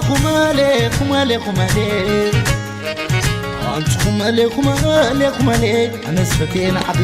ኩመሌ ኩመሌ ኩመሌ ኣንቺ ኩመሌ ኩመሌ ኩመሌ ኣነስ ፈቴ ንዓኺ።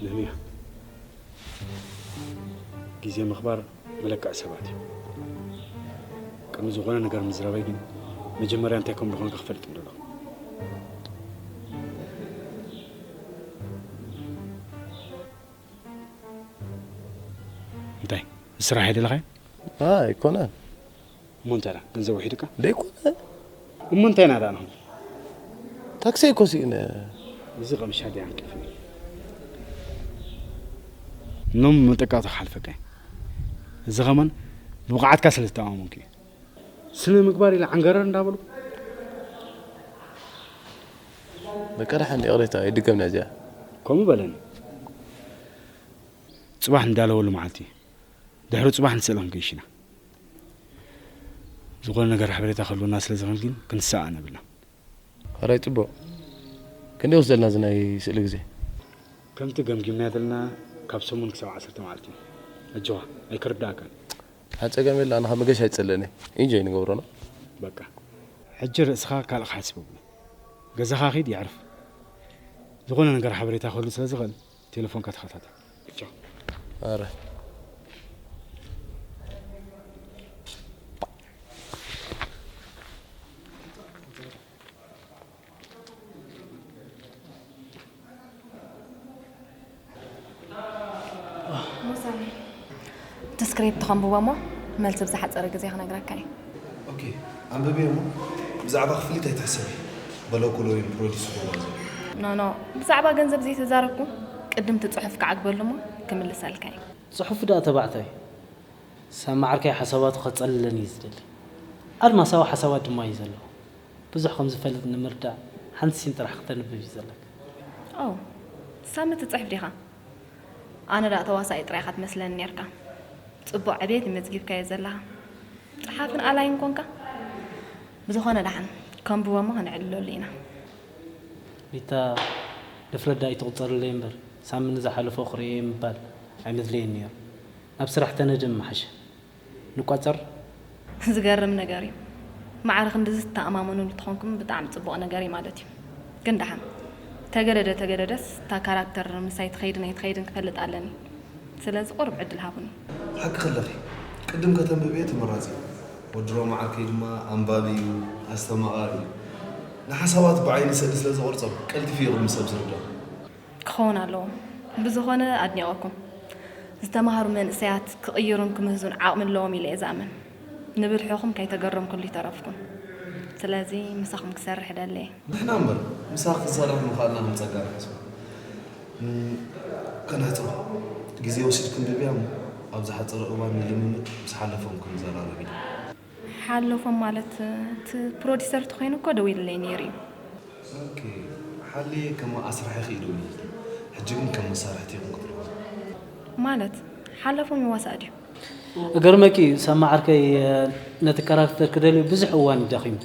ነህምያ፣ ግዜ ምኽባር መለክዒ ሰባት እዩ። ቅድሚ ዝኾነ ነገር ምዝራበይ ግን መጀመርያ እንታይ ከም ዝኾንካ ክፈልጥ እንደለኹ። እንታይ ስራሕ ኣይደለኻዮ? ኣይኮነን። እሞ እንታይ ደኣ ገንዘብ ውሒዱካ? ደይኮነ። እሞ እንታይ ኢና ደኣ ንኹን? ታክሲ እኮ ስኢነ። እዚ ቀምሻ ድያ እንቅልፍኒ? ኖም መጠቃቕቲ ክሓልፈካ እዩ። እዚ ኸማን ብብቕዓትካ ስለ ዝተኣማመንኩ እዩ። ስነ ምግባር ኢለ ዓንገረር እንዳበሉ። በቃ ደሓን ይቕሬታ፣ ኣይድገምና እዚኣ። ከምኡ በለኒ። ጽባሕ እንዳለወሉ መዓልቲ፣ ድሕሪ ጽባሕ ንስእሊ ክንገይሽ ኢና። ዝኾነ ነገር ሓበሬታ ክህልወና ስለ ዝኽእል ግን ክንሰኣን የብልናን። ሕራይ ጽቡቕ። ክንደይ ወስደልና እዚ ናይ ስእሊ ግዜ? ከምቲ ገምጊምናዮ ዘለና ካብ ሰሙን ክሳብ ዓሰርተ መዓልቲ እዩ። ኣጆኻ፣ ኣይክርድኣካን። ሓን ጸገም የለ፣ ኣነ ካብ መገሻ ኣይጸልእን እየ። ኢንጆይ ንገብሮ ነው። በቃ፣ ሕጂ ርእስኻ ካልእ ክሓስብ የብሉን። ገዛኻ ኺድ፣ የዕርፍ። ዝኾነ ነገር ሓበሬታ ክህሉ ስለ ዝኽእል ቴሌፎንካ ተኸታተል። ቻው። ኣረ። ሙሳ፣ እቲ ስክሪፕት ተኸንብቦ እሞ መልሲ ብዝሓጸረ ግዜ ክነግረካ እየ። ኦኬ፣ ኣንብብዮ እሞ ብዛዕባ ክፍሊት ኣይትሕሰቢ። በለኩሎ ወይም ፕሮዲስ ክገብሮ ዘሎ። ኖ፣ ኖ፣ ብዛዕባ ገንዘብ ዘይተዛረብኩ ቅድም እቲ ጽሑፍ ክዓግበሉ እሞ ክምልሰልካ እየ። ጽሑፍ ደኣ ተባዕታይ፣ ሰማዕርከይ ሓሳባቱ ከጸልለኒ እዩ ዝደሊ። ኣድማሳዊ ሓሳባት ድማ እዩ ዘለዎ። ብዙሕ ከም ዝፈልጥ ንምርዳእ ሓንቲ ሲን ጥራሕ ክተንብብ እዩ ዘለካ። ኦ፣ ሳሚ ትጽሕፍ ዲኻ? ኣነ ደኣ ተዋሳኢ ጥራይ ኢኻ ትመስለኒ ኔርካ። ጽቡቕ ዕቤት እዩ መዝጊብካዮ ዘለኻ። ጸሓፍን ኣላይን ኮንካ። ብዝኾነ ደሓን ከንብቦ እሞ ከነዕልለሉ ኢና። ሪታ፣ ድፍረት ደኣ ኣይትቑጸርለይ እምበር፣ ሳሚ ንዝሓለፎ ክርእዮ እየ ምባል ኣይመስለየን ነይሩ። ናብ ስራሕ ተነደ ምሓሸ። ንቋጸር። ዝገርም ነገር እዩ። ማዕረ ክንድዚ ትተኣማመኑሉ ተኾንኩም ብጣዕሚ ጽቡቕ ነገር እዩ ማለት እዩ። ግን ደሓን ተገደደ ተገደደስ እታ ካራክተር ምሳይ ትኸይድን ኣይትኸይድን ክፈልጥ ኣለኒ። ስለዚ ቁሩብ ዕድል ሃቡኒ። ሓቂ ከለኺ፣ ቅድም ከተንብብዮ ተመራጺ። ወዲ ሮማ ዓርከይ ድማ ኣንባቢ እዩ፣ ኣስተማቓሪ እዩ። ንሓሳባት ብዓይኒ ስእሊ ስለ ዝቐርጾም ቀልጢፉ እዩ ቅድሚ ሰብ ዝርድኦም። ክኸውን ኣለዎ። ብዝኾነ ኣድኒቐኩም። ዝተማህሩ መንእሰያት ክቕይሩን ክምህዙን ዓቕሚ ኣለዎም ኢለ እየ ዝኣምን። ንብድሖኹም ከይተገረምኩሉ ኣይተረፍኩን። ስለዚ ምሳኹም ክሰርሕ እደሊ እየ። ንሕና እምበር ምሳኺ ክንሰርሕ ምኽኣልና ከም ጸጋ ንሕስቦ። እም፣ ከነሕጽሮ። ግዜ ወሲድኪ ኣንብብያ እሞ ኣብ ዝሓጸረ እዋን ንልምምድ ምስ ሓለፎም ክንዘራረብ ኢና። ሓለፎም ማለት እቲ ፕሮዲሰር ተኾይኑ እኮ ደዊሉለይ ነይሩ እዩ። ኦኬ፣ ሓልየ ከም ኣስራሒኺ እዩ ደዊሉልኪ። ሕጂ ግን ከም መሳርሕቲ ኢኹም ክትሪእዎ። ማለት ሓለፎም ይዋሳእ ድዩ? እገርመኪ ሰማ ዓርከይ፣ ነቲ ካራክተር ክደልዩ ብዙሕ እዋን ደኺሙ።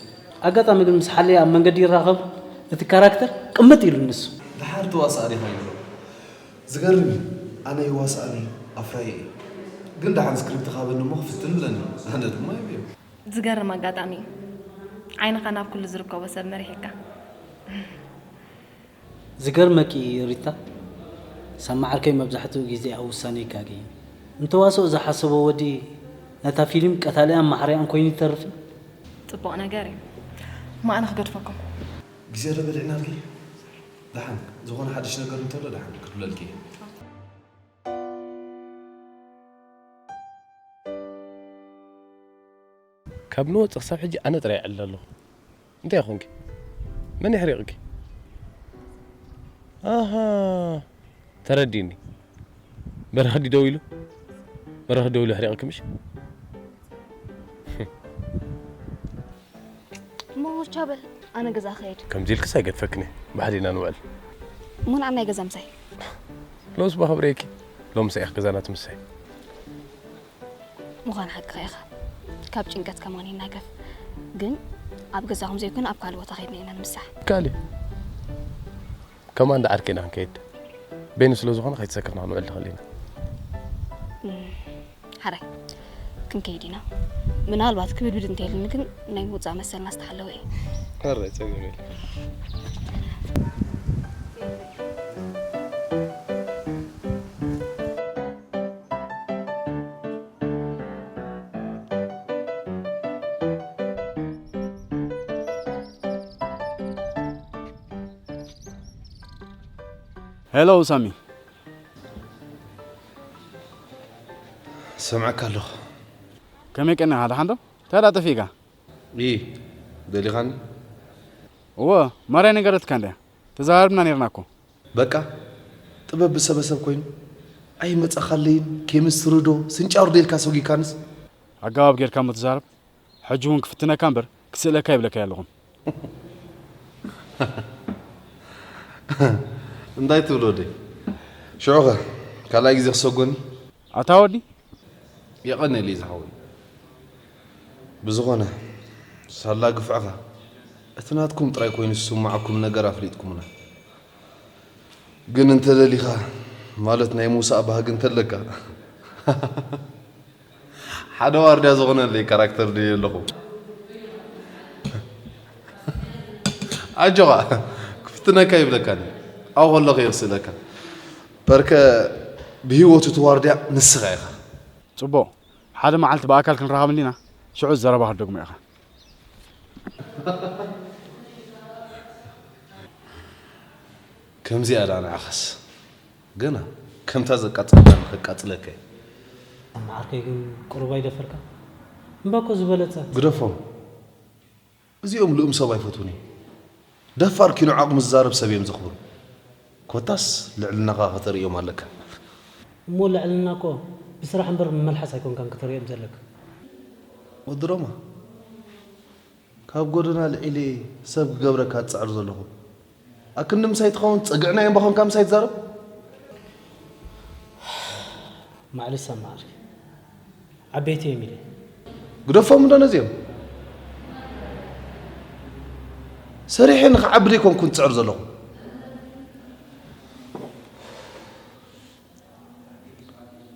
ኣጋጣሚ ግን ምስ ሓለየ ኣብ መንገዲ ይራኸቡ፣ እቲ ካራክተር ቅምጥ ኢሉ ንሱ። ደሓር ትዋሳእ ዲኻ ይብሎ። ዝገርም እዩ። ኣነ ይዋሳእኒ ኣፍራየ እየ። ግን ደሓን ስክሪፕት ካበኒ እሞ ክፍትን ብለኒ። ኣነ ድማ ይብዮ። ዝገርም ኣጋጣሚ እዩ። ዓይንኻ ናብ ኩሉ ዝርከቦ ሰብ መሪሕካ። ዝገርመኪ ሪታ፣ ሰማ ዓርከይ መብዛሕትኡ ግዜ ኣብ ውሳነ ይጋገ እዩ። ንተዋስኦ ዝሓሰቦ ወዲ ነታ ፊልም ቀታሊኣን ማሕረያን ኮይኑ ይተርፍ እዩ። ጽቡቕ ነገር እዩ። እሞ ኣነ ክገድፈኩም። ግዜ ዶ በሊዕናልኪ? ደሓን ዝኾነ ሓድሽ ነገር እንተሎ ደሓን ክትብለልኪ እየ። ካብ ንወጽእ ክሳብ ሕጂ ኣነ ጥራይ ይዕልል ኣለኹ። እንታይ ኾንኪ? መን የሕሪቕኪ? ኣሃ፣ ተረዲኒ። በረኽዲ ደው ኢሉ በረኽዲ ደው ኢሉ የሕሪቕኪ ምሽ? እሞ ቻው በል፣ ኣነ ገዛ ክኸይድ። ከምዚ ኢልክስ ኣይገድፈክን እየ። ብሓደ ኢና ንውዕል። እሞ ንዓናይ ገዛ ምሳይ። ሎምስ ባኸብረየኪ። ሎምስ ኢኺ ገዛና ትምሳይ። ምዃን ሓቅኻ ኢኻ። ካብ ጭንቀት ከማን ይናገፍ። ግን ኣብ ገዛኹም ዘይኮነ ኣብ ካልእ ቦታ ከይድና ኢና ንምሳሕ። ካልእ ከማን ደኣ ዓርኪ ኢና ክንከይድ። በይኑ ስለ ዝኾነ ከይተሰከፍና ክንውዕል ንኽእል ኢና። ሓራይ ክንከይድ ኢና። ምናልባት ክብድብድ እንተይሉኒ ግን ናይ ምውፃእ መሰልና ዝተሓለወ እዩ። ሕራይ ጸገም የለን። ሄሎ ሳሚ። ሰምዐካ ኣለኹ። ከመይ ቀኒኻ? ደሓን ዶ? እንታይ ደኣ ጠፊእካ? ኢ ደሊኻኒ? እወ፣ ማርያ ነገረትካ እንድያ። ተዘራሪብና ነይርና እኮ። በቃ ጥበብ ብሰበሰብ ኮይኑ ኣይመጻኻለይን። ኬሚስትሪ ዶ ስንጫር ዶ ኢልካ ሰጒግካንስ? ኣገባብ ጌርካ እሞ ተዛረብ። ሕጂ እውን ክፍትነካ እምበር ክስእለካ ይብለካ ኣለኹን። እንታይ ትብሎ ወደይ? ሽዑኸ ካልኣይ ግዜ ክሰጎኒ? ኣታ ወዲ የቐንየለይ ዝሓወይ። ብዝኾነ ሳላ ግፍዕኻ እቲ ናትኩም ጥራይ ኮይኑ ዝስምዓኩም ነገር ኣፍሊጥኩምና። ግን እንተደሊኻ ማለት ናይ ምውሳእ ባህጊ እንተለካ ሓደ ዋርድያ ዝኾነለይ ካራክተር ድየ ኣለኹ። ኣጆኻ ክፍትነካ ይብለካኒ ኣብኡ ከለኹ እየ ክስእለካ። በርከ ብህይወቱ እቲ ዋርድያ ንስኻ ኢኻ። ጽቡቕ ሓደ መዓልቲ ብኣካል ክንራኸብ እንዲና ሽዑ ዘረባ ክትደግሞ ኢኻ። ከምዚኣ ደኣ ንዓኻስ ገና ከምታ ዘቃጸልካኒ ከቃጽለካ እየ። ዓርከይ ግን ቁሩብ ኣይደፈርካ? እምበኮ ዝበለጸ። ግደፎም። እዚኦም ልኡም ሰብ ኣይፈትዉን እዮም። ደፋር ኪኖ ዓቕሙ ዝዛረብ ሰብ እዮም ዘኽብሩ። ኮታስ ልዕልናኻ ከተርእዮም ኣለካ። እሞ ልዕልና እኮ ብስራሕ እምበር ብመልሓስ ኣይኮንካን ከተርእዮም ዘለካ። ወዲ ሮማ፣ ካብ ጎደና ልዒለ ሰብ ክገብረካ ዝጽዕር ዘለኹ። ኣክንዲ ምሳይ ትኸውን ጸግዕናዮ እምባ ኾንካ ምሳይ ትዛረብ? ማዕልሽ ሰማዕልኪ ዓበይቲ እዮም ኢለ። ግደፎም እንዶ ነዚኦም። ሰሪሐ ንኽዓቢ ደይኮንኩን ዝጽዕር ዘለኹ።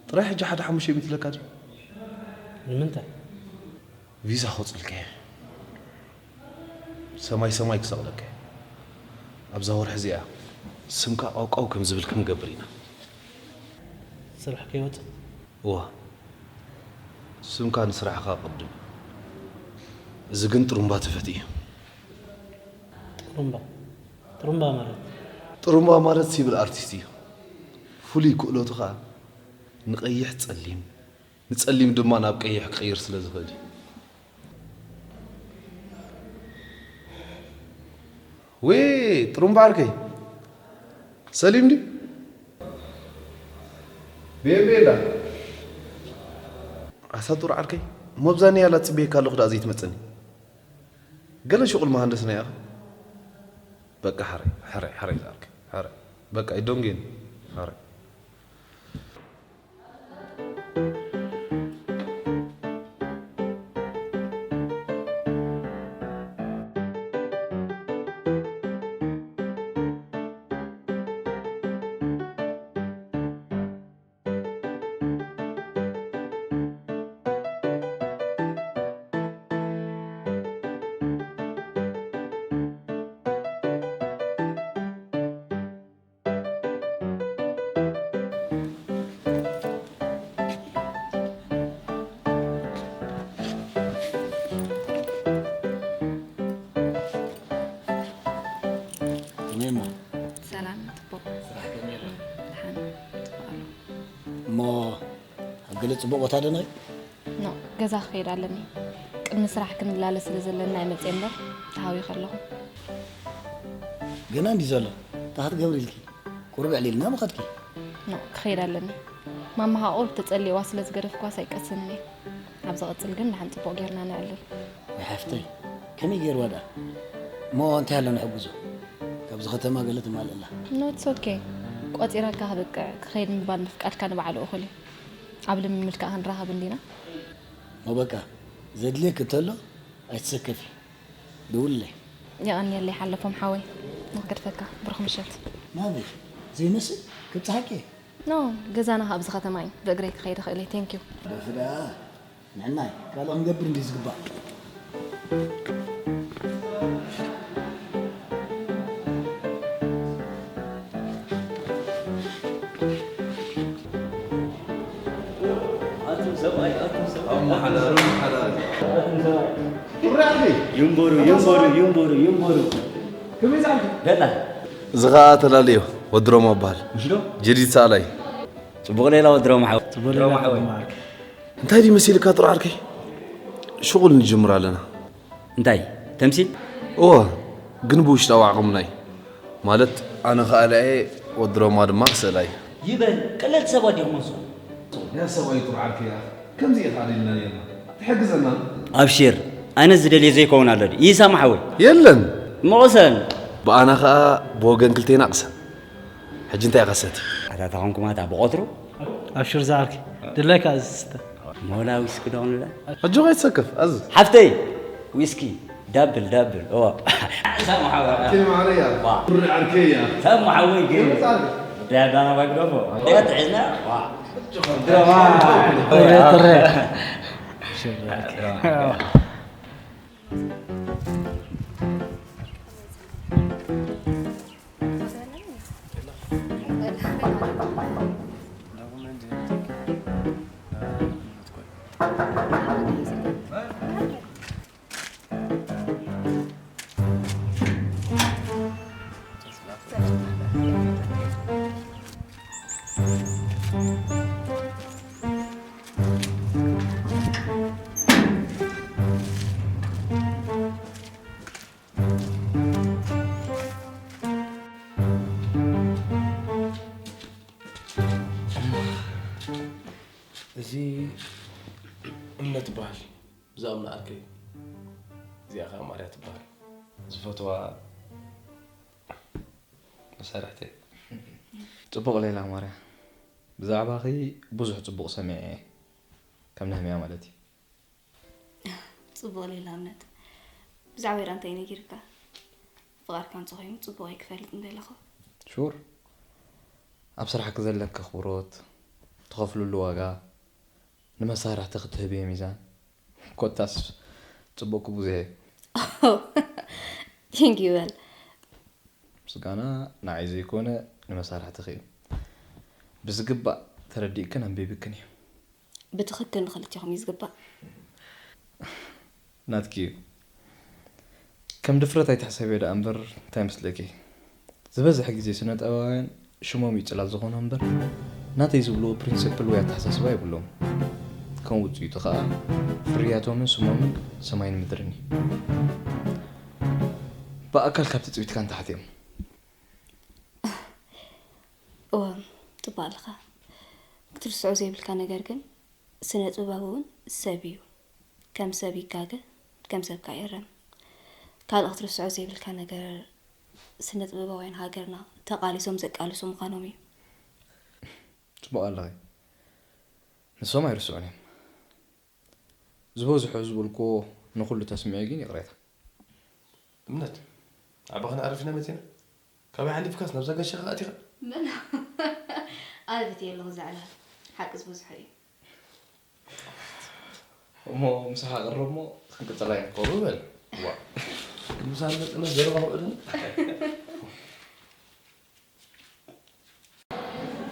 ጥራይ ሕጂ ሓደ ሓሙሽተ ሚእቲ ኣለካ ድዩ? ንምንታይ? ቪዛ ክወፅልካ እየ። ሰማይ ሰማይ ክሰቕለካ እየ። ኣብዛ ወርሒ እዚኣ ስምካ ቃውቃው ከም ዝብል ክንገብር ኢና። ስራሕ ከይወፅእ? እዋ። ስምካ ንስራሕኻ ኣቐድም። እዚ ግን ጥሩምባ ተፈቲ እዩ። ጥሩምባ? ጥሩምባ ማለት? ጥሩምባ ማለት ሲቪል ኣርቲስት እዩ። ፍሉይ ክእለቱ ኸኣ ንቐይሕ ጸሊም፣ ንጸሊም ድማ ናብ ቀይሕ ክቕይር ስለ ዝኽእል እዩ። ወይ ጥሩምባ ዓርከይ፣ ሰሊም ድዩ? ቤላ። ኣሳጡር ዓርከይ፣ መብዛኒ ያላ ጽቤካ ኣለኹ ደኣ ዘይትመጸኒ። ገለ ሽቑል መሃንደስ ናይ ኣኸ። በቃ ሓረይ፣ ሓረይ፣ ሓረይ ዝኣልከ፣ ሓረይ። በቃ ይዶንጌን። ኣረ። ከመይ እሞ? ሰላም፣ ጽቡቕ። ስራሕ ከመይ ኣሎ? ደሓን፣ ጽቡቕ ኣሎ። እሞ ኣብ ገለ ጽቡቕ ቦታ ዶ ንርኢ? ኖ፣ ገዛ ክኸይድ ኣለኒ። ቅድሚ ስራሕ ክንላለ ስለ ዘለና እየ መጽየ እምበር፣ ተሃዊኸ ኣለኹ። ገና እንዲ ዘሎ፣ እንታይ ክትገብሪ ኢልኪ? ቁሩብ ዕሊልና ምኸድኪ። ኖ፣ ክኸይድ ኣለኒ። ማማ ኸኣ ቁሩብ ተጸሊእዋ ስለ ዝገደፍኳስ ኣይቀስንን እየ። ኣብ ዝቐጽል ግን ደሓን ጽቡቕ ጌርና ነዕልል። ወይ ሓፍተይ፣ ከመይ ገይርዋ ደኣ? እሞ እንታይ ኣሎ ንሕግዞ? ካብዚ ከተማ ገለ ትማልእ ኣላ። ኖ፣ it's okay። ቆጺረካ ክብቅዕ፣ ክኸይድ ምባል ምፍቃድካ ንባዕሉ እኹል እዩ። ኣብ ልምምድ ከኣ ክንራኸብ እንዲና። እሞ በቃ፣ ዘድልየኪ እንተሎ ኣይትሰከፊ። ደውልለይ። የቐንየለይ ሓለፎም ሓወይ። ንኽገድፈካ። ብሩኽ ምሸት። ናበይ? ዘይመስል? ክብጽሓኪ? ኖ፣ ገዛና ከኣ ኣብዚ ከተማ እዩ። ብእግረይ ክኸይድ እኽእል እየ። Thank you። ደፍዳ። ንዕናይ ካልእ ክንገብር እንዲ ዝግባእ። ኣቱም ሰብኣይ፣ ኣቱም ሰብኣይ፣ ኣቱም ሰብኣይ። ኣቱም ሰብኣይ። ይንበሩ፣ ይንበሩ፣ ይንበሩ፣ ይንበሩ። ከመይ ዝዓይነቱ? ደላ። እዚ ኸኣ ተላለዮ ወድሮም ኣባል። ምሽ ዶ? ጀዲድ ሳላይ። ጽቡቕ ሌላ ወድሮም ሓው። ጽቡቕ ሌላ ወድሮም ሓው። ጽቡቕ ማዕርግ። እንታይ ድዩ መሲልካ ጥሩ ዓርከይ? ሽቑል ንጅምር ኣለና። እንታይ? ተምሲል? እወ፣ ግን ብውሽጣዊ ዓቕምና እዩ። ማለት፣ ኣነ ኸኣላ እየ፣ ወዲ ሮማ ድማ ክስእላ እዩ። ይበል፣ ቀለልቲ ሰባት ዲኹም እሱ? ያ ሰብኣይ ጥሩ ዓርከይ እያ። ከምዚ ኢኻ ደሊና ነርና። ትሕግዘና? ኣብሽር፣ ኣነ ዝደልዮ ዘይከውን ኣሎ ድዩ? ይሳማ ሓወይ። የለን። ምቕሰን። ብኣና ኸኣ ብወገን ክልቴና ቅሰን። ሕጂ እንታይ ኢኻ ሰቲ? ኣታ ተኾንኩም ኣታ ብቐትሩ? ኣብሽር ዝዓርከይ፣ ድላይካ ኣዝዝ ስተ። ሞላ ዊስኪ ዶ ክንብላ? ኣጆኻ ኣይትሰከፍ፣ ኣዝዝ። ሓፍተይ፣ ዊስኪ፣ ዳብል፣ ዳብል፣ እዋ። ሳሙ ሓወይ። ኣቲ ማዕረያ፣ ዋ። ብሪ ዓርከያ። ሳሙ ሓወይ ግን። ብሪ ዓርከይ። ዳዳና ባግዶፎ። ደት ሒዝና፣ ዋ። ጥረ፣ ጥረ። እዚ እምነት ትበሃል። ብዛኦም ንኣርከይ። እዚኣ ኸዓ ማርያ ትበሃል። ዝፈትዋ መሳርሕተይ። ጽቡቕ ሌላ ማርያ። ብዛዕባኺ ብዙሕ ጽቡቕ ሰሚዐ እየ። ከም ነህምያ ማለት እዩ። ጽቡቕ ሌላ እምነት። ብዛዕባይ ደኣ እንታይ ነጊርካ? ፍቓድካ እንተኾይኑ ጽቡቕ እየ ክፈልጥ ምደለኹ። ሹር። ኣብ ስራሕኪ ዘለኪ ኣኽብሮት፣ ትኸፍልሉ ዋጋ፣ ንመሳርሕትኺ ትህብዮ ሚዛን፣ ኮታስ ጽቡቕ ክቡዝሔ። Thank you በል። ምስጋና ንዓይ ዘይኮነ ንመሳርሕትኺ እዩ። ብዝግባእ ተረዲእክን ኣንቢብክን እዩ። ብትኽክል ንኽልቴኹም እዩ ዝግባእ። ናትኪ እዩ። ከም ድፍረት ኣይትሕሰብዮ ደኣ እምበር እንታይ መስለኪ? ዝበዝሕ ግዜ ስነ ጥበባውያን ሽሞም እዩ ጽላል ዝኾኖም እምበር ናተይ ዝብልዎ ፕሪንስፕል ወይ ኣተሓሳስባ የብሎም። ከም ውጽኢቱ ኸኣ ፍርያቶምን ስሞምን ሰማይን ምድርን እዩ። ብኣካል ካብ ትጽቢትካ ንታሕቲ እዮም። እወ፣ ጽቡቕ ኣለኻ። ክትርስዖ ዘይብልካ ነገር ግን ስነ ጥበብ እውን ሰብ እዩ። ከም ሰብ ይጋገ፣ ከም ሰብ ከኣ ይእረም። ካልእ ክትርስዖ ዘይብልካ ነገር ስነ ጥበባውያን ሃገርና ተቓሊሶም ዘቃልሱ ምዃኖም እዩ። ጽቡቕ ኣለኺ። ንሶም ኣይርስዑን እዮም። ዝበዝሑ ዝበልክዎ ንኹሉ ተስምዒ ግን ይቕሬታ። እምነት፣ ኣባኽን ኣረፊና መጺና። ካበይ ሓሊፍካስ ናብዛ ጋሻ ከኣ ኣቲኻ? መን? ኣነ ፈትየ ኣለኹ እዛ ዕላል። ሓቂ ዝበዝሖ እዩ። እሞ ምሳኻ ቅረብ እሞ ክንቅጽላ ኢና። ከምኡ በል። ዋ። ምሳል መጠነ ዘረባ ውዕልን።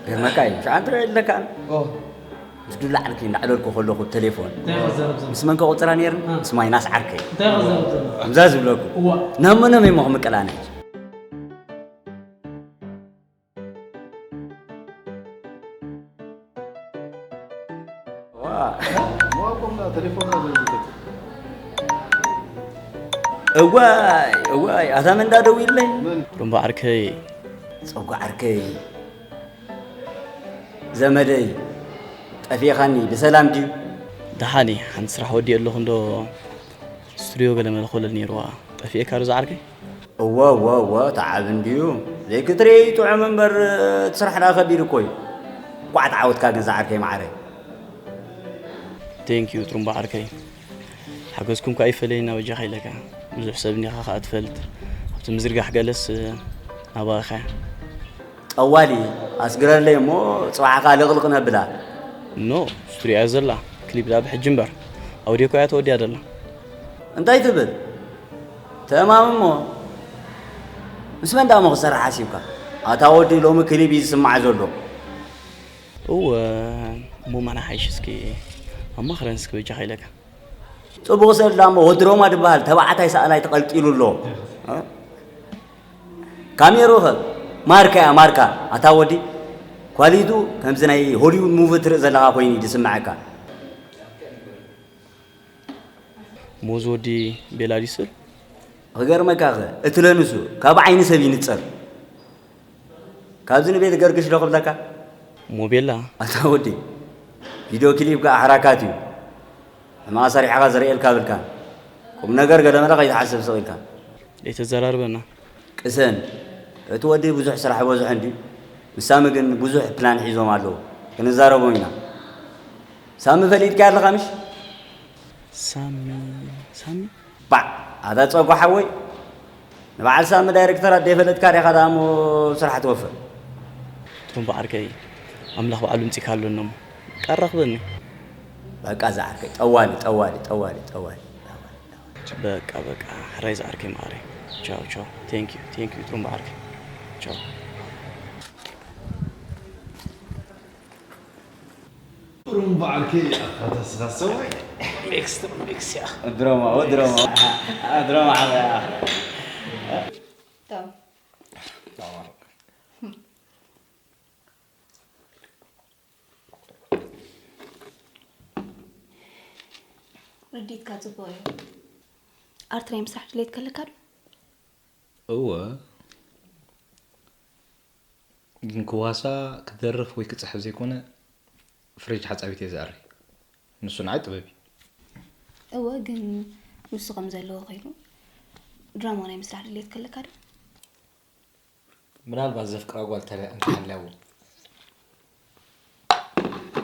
ገርመካ እዩ። ሸዓን ትረአ ኣለካ። ኦ። ምስ ዱላ ዓርኪ እንዳዕለልኩ ከለኹ ቴሌፎን። እንታይ ይኸዘረብ ዘሎ? ምስ መን ከቑጽራ ነይርኒ? እ። ምስ ማይናስ ዓርከይ። እንታይ ይኸዘረብ ዘሎ? ከምዛ ዝብለኩ። እዋ። ናብ መኖም እሞ ክምቅላኒ? ዋ። ዋ፣ ኮምና ቴሌፎንና ዘይብልከት። እዋይ፣ እዋይ፣ ኣታ መን ዳ ደዊለይ? መን? ሩምባ ዓርከይ። ጸጉ ዓርከይ። ዘመደይ፣ ጠፊእኻኒ፣ ብሰላም ድዩ? ደሓን እየ፣ ሓንቲ ስራሕ ወዲኤ ኣለኹ እንዶ ስቱድዮ ገለ መለ ክብለል ነይርዋ። ጠፊኤካ ዶ ዝዓርከይ? እወ፣ እወ፣ እወ፣ ተዓብ እንድዩ። ዘይክትርኢ ጥዑም እምበር፣ እቲ ስራሕ ደኣ ከቢድ እኮ እዩ። እንቋዕ ተዓወትካ ግን ዝዓርከይ መዓረይ። ቴንክ ዩ ጥሩምባ ዓርከይ። ሓገዝኩም ከኣ ይፈለየና በጃኻ ኢለካ። ብዙሕ ሰብ እኒኻ ከኣ ትፈልጥ። ኣብቲ ምዝርጋሕ ገለስ ናባኻ። ጠዋሊ ኣስግረለይ እሞ ጽባሕ ከኣ ልቕልቕ ነብላ። ኖ፣ ስቱድዮ እያ ዘላ። ክሊፕ ደኣ ብሕጂ እምበር። ኣውድዮ እኮ እያ ተወዲኣ ዘላ። እንታይ ትብል? ተማም እሞ ምስ መን ደኣ እሞ ክሰርሕ ሓሲብካ? ኣታ ወዲ ሎሚ ክሊፕ እዩ ዝስማዕ ዘሎ። እወ፣ እሞ ማና ሓይሽ እስኪ ኣማኽረን እስኪ በጃኻ ኢለካ። ጽቡቕ ስእል ደኣ እሞ ወዲ ሮማ ዝበሃል ተባዕታይ ሰኣላይ ተቐልቂሉ ኣሎ። እ? ካሜርኡ ኸ ማርካ እያ ማርካ። ኣታ ወዲ ኳሊቱ ከምዚ ናይ ሆሊውድ ሙቪ ትርኢ ዘለኻ ኮይኑ እዩ ዝስምዓካ። ሞዝ ወዲ ቤላ ድዩ ስእል? ክገርመካ ኸ እቲ ለንሱ ካብ ዓይኒ ሰብ ይንጸር። ካብዚ ንቤት ገርግሽ ዶ ክብለካ? ሞቤላ። ኣታ ወዲ ቪድዮ ክሊፕ ከኣ ሕራካት እዩ። ሕማቕ ሰሪሕኻ ዝርእየልካ ብልካ። ቁም ነገር ገለመለ ከይትሓስብ ስቕ ኢልካ። ዘይተዘራርበና። ቅሰን፣ እቲ ወዲ ብዙሕ ስራሕ በዝሖ እንድዩ። ምስ ሳሚ ግን ብዙሕ ፕላን ሒዞም ኣለዉ። ክንዛረቦም ኢና። ሳሚ ፈሊጥካዮ ኣለኻ ምሽ? ሳሚ፣ ሳሚ? ባዕ፣ ኣታ ጸጉ ሓወይ። ንበዓል ሳሚ ዳይሬክተር ኣደ የፈለጥካ ዲኻ ደኣ እሞ ስራሕ ትወፍር? ጥሩምባ ዓርከይ፣ ኣምላኽ ባዕሉ ምጺካ ኣሎ እሞ። ቃራኽበኒ። በቃ እዛ ዓርከይ፣ ጠዋሊ፣ ጠዋሊ፣ ጠዋሊ፣ ጠዋሊ። በቃ፣ በቃ፣ ሕራይ ዝዓርከይ መዓረይ። ቻው፣ ቻው። ቴንክ ዩ፣ ቴንክ ዩ፣ ጥሩምባ ዓርከይ። ቻው። ጥሩምባ ዓርከይ፣ ኣታ ተስኻ ሰብኣይ። ሜክስ፣ ጥሩ ሜክስ፣ ያ። ድራማ፣ ወ ድራማ። ድራማ ዓበያ። ቶም። ርዲትካ ጽቡቕ እዩ። ኣርት ናይ ምስራሕ ድሌት ከለካ ዶ? እወ። ግን ክዋሳ፣ ክደርፍ ወይ ክጽሕፍ ዘይኮነ፣ ፍሪጅ ሓጻቢት እየ ዝኣሪ። ንሱ ንዓይ ጥበብ እዩ። እወ፣ ግን ንሱ ከም ዘለዎ ኮይኑ፣ ድራማ ናይ ምስራሕ ድሌት ከለካ ዶ? ምናልባት ዘፍቅራ ጓል ተለ-፣ እንተሃለያ እውን።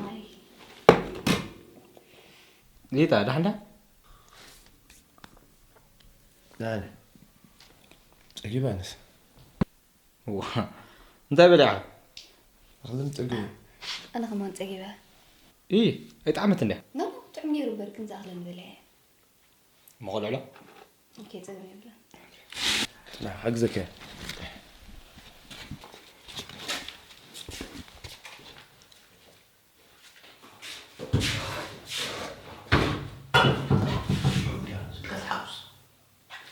ኣይ። ጌታ፣ ዳሕንዳ? ዳኒ። ጸጊባ ኣነስ። ዋ፣ እንታይ በሊዓ? ኣኽልን ጸጊቡ። ኣነ ከማን ጸጊበ። ኢ፣ ኣይጠዓመት እንድያ? ኖ፣ ጥዑም ነይሩ እምበር፣ ግን ዝኣኽለን በሊዐ። መቐልዕሎ? ኦኬ፣ ጸገም የብለን። ና፣ ሓግዘካ።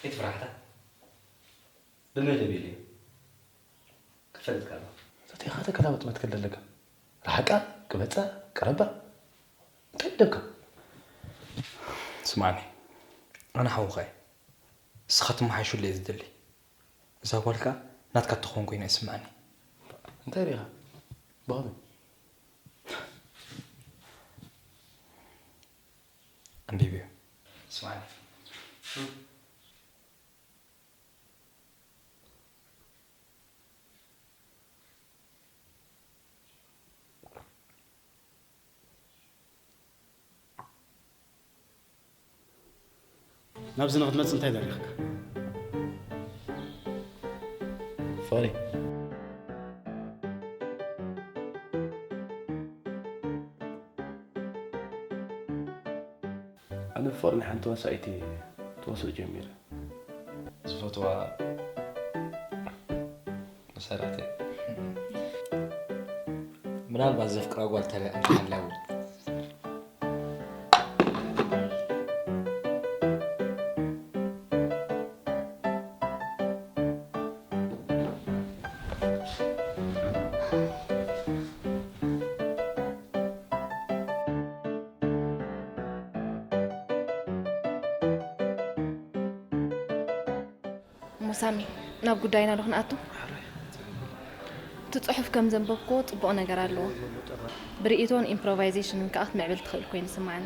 ኣይትፍራሕታ። ብመደብ ኢለ ክትፈልጥ ከሎ። ተቴኻ ተከታበት መትከል ደለካ። ረሓቃ፣ ቅበጻ፣ ቀረባ። እንታይ ደካ? ስማዕኒ፣ ኣነ ሓውኻ እየ። ንስኻ ትመሓየሸሉ እየ ዝደሊ። እዛ ጓል ከኣ ናትካ እትኸውን ኮይና ይስምዓኒ። እንታይ ሪኢኻ? ብኸመይ? ኣንቢብዮ። ስማዕኒ። ናብዚ ንክትመጽእ እንታይ ደሪኽካ? ፋኒ፣ ኣነ ብፍቕሪ ንሓንቲ ዋሳኢት እየ ተዋስኦ ጀሚረ። ዝፈትዋ መሳርሕተይ። ምናልባት ዘፍቅራ ጓል ተሪኣ እንተሃለያ እውን። እሞ ሳሚ፣ ናብ ጉዳይና ዶ ክንኣቱ? እቲ ጽሑፍ ከም ዘንበብክዎ ጽቡቕ ነገር ኣለዎ። ብርእይቶን ኢምፕሮቫይዜሽንን ከኣ ክትምዕብል ትኽእል ኮይኑ ይስምዓኒ።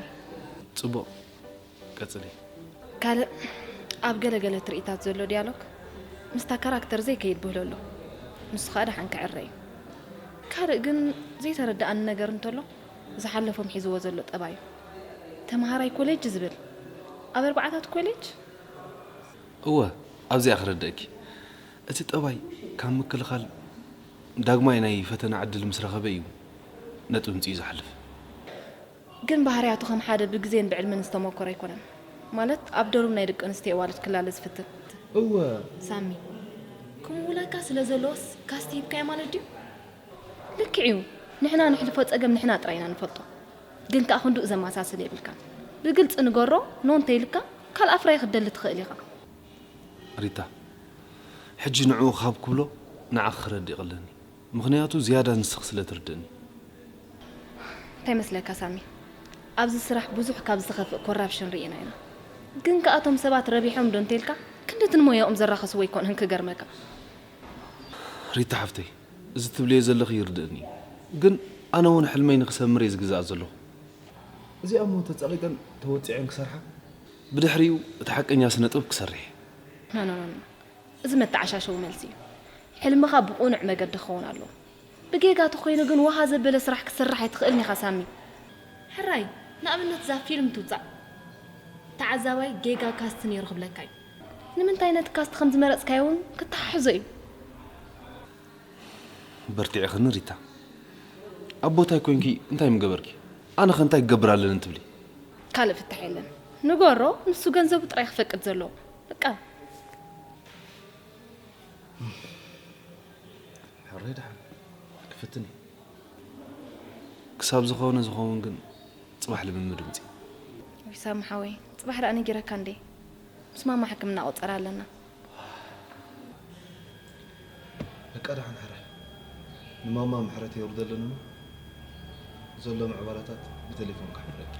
ጽቡቕ፣ ቀጽሊ። ካልእ ኣብ ገለ ገለ ትርኢታት ዘሎ ዲያሎግ ምስታ ካራክተር ዘይከይድ ብህሎ ኣሎ። ንሱ ከኣ ደሓን ክዕረ እዩ። ካልእ ግን ዘይተረድኣኒ ነገር እንተሎ ዝሓለፎም ሒዝዎ ዘሎ ጠባዩ። ተምሃራይ ኮሌጅ ዝብል ኣብ ኣርባዓታት ኮሌጅ እወ ኣብዚኣ ክረድእኪ እቲ ጠባይ ካብ ምክልኻል ዳግማይ ናይ ፈተና ዕድል ምስ ረኸበ እዩ ነጥቢ ምፅኡ ዝሓልፍ። ግን ባህርያቱ ከም ሓደ ብግዜን ብዕልምን ዝተሞከረ ኣይኮነን። ማለት ኣብ ዶርም ናይ ደቂ ኣንስትዮ ኣዋልድ ክላለ ዝፍትን። እወ ሳሚ፣ ከምኡ ውላድካ ስለ ዘለዎስ ካስት ሂብካዮ ማለት ድዩ? ልክዕ እዩ። ንሕና ነሕልፎ ጸገም ንሕና ጥራይ ኢና ንፈልጦ። ግን ከኣ ክንድኡ ዘመሳስል የብልካን። ብግልጺ ንገሮ፣ ኖ እንተኢልካ ካልእ ኣፍራዪ ክትደሊ ትኽእል ኢኻ። ሪታ ሕጂ ንዕኡ ካብ ክብሎ ንዓኺ ክረድእ ይቐለኒ። ምኽንያቱ ዝያዳ ንስኺ ስለ ትርድእኒ። እንታይ መስለካ ሳሚ? ኣብዚ ስራሕ ብዙሕ ካብ ዝኸፍእ ኮራፕሽን ርኢና ኢና። ግን ከኣ እቶም ሰባት ረቢሖም ዶ እንተልካ ክንድቲ ንሞያኦም ዘራኸስዎ ኣይኮንህን ክገርመካ። ሪታ ሓፍተይ እዚ ትብልዮ ዘለኺ ይርድእኒ እዩ። ግን ኣነ እውን ሕልመይ ንክሰምር እየ ዝግዛእ ዘለኹ። እዚኣ እሞ ተጸቒጠን ተወጺዐን ክሰርሓ ብድሕሪኡ እቲ ሓቀኛ ስነ ጥበብ ክሰርሕ እየ። ኖ ኖ ኖ ኖ። እዚ መተዓሻሸዊ መልሲ እዩ። ሕልምኻ ብቕኑዕ መገዲ ክኸውን ኣለዎ። ብጌጋ ተኾይኑ ግን ውሃ ዘበለ ስራሕ ክትሰርሕ ኣይትኽእልን ኢኻ ሳሚ። ሕራይ ንኣብነት እዛ ፊልም ትውጻእ ተዓዛባይ ጌጋ ካስት ነይሩ ክብለካ እዩ። ንምንታይ ነቲ ካስት ከም ዝመረጽካዮ እውን ክተሓሕዞ እዩ። በርቲዕኽኒ ሪታ። ኣብ ቦታይ ኮንኪ እንታይ ምገበርኪ? ኣነኸ እንታይ ክገብር ኣለኒ ትብሊ? ካልእ ፍታሕ የለን። ንገሮ ንሱ ገንዘቡ ጥራይ ክፈቅድ ዘለዎ። በቃ። ሕራይ ደሓን ክፍትን እየ። ክሳብ ዝኾነ ዝኸውን ግን ጽባሕ ልምምድ ምጺ። ወይ ሳሚ ሓወይ፣ ጽባሕ ደኣ ነጊረካ እንዴ? ምስ ማማ ሕክምና ቆጸራ ኣለና። በቃ ደሓን ሕራይ ንማማ ምሕረት የውርደለን እሞ ዘሎ ምዕባላታት ብቴሌፎን ከሕብረኪ።